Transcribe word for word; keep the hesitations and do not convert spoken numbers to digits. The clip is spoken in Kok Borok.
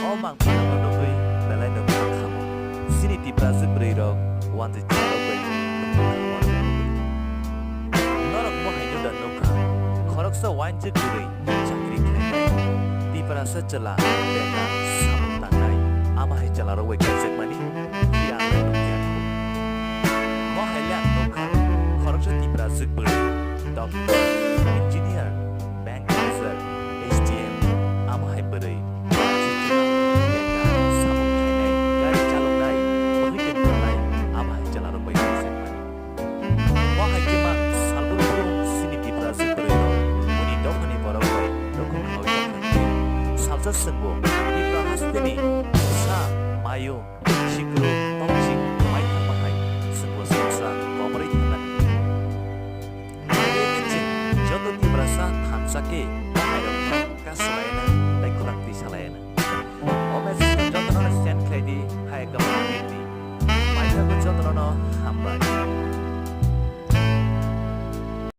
O mangpilokno nugwi belai no bwkha khamu. Chini Tiprajwk bwrwirok wanjwi chalok bai nukmung khamu. Norok mohai no da nukha, khoroksa wanjwi kwrwi chakri khlainai. Tiprasa chwla beta samung tangnai, ama hai chwlarok bai kaijakmani phiya ang nukya. Mohai le ang nukha, khoroksa Tiprajwk bwrwi doctor, engineer, bank officer, S D M, amo hai bwrwi. Samung khainai, gari chaloknai, mwkhwi tongthoknai, amo hai chwlarok bai kaijakmani. Mo hai khe mang salbrum brum chini Tiprajwk bwrwirok, boni dophani borok bai dokhong khaui tongkha. Salsa chwngbo Tipra hasteni bwsa, mayung, Sikru tongchik mai thangma hai chwngbo songsa koborwi thangna nangya. Haikhe chwng joto Tiprasa thansa khe bahairokno kaslaina tei khorang twi salaina. O message no jotono send khlai di, hai kwbangma nini. Paithago jotono hambai.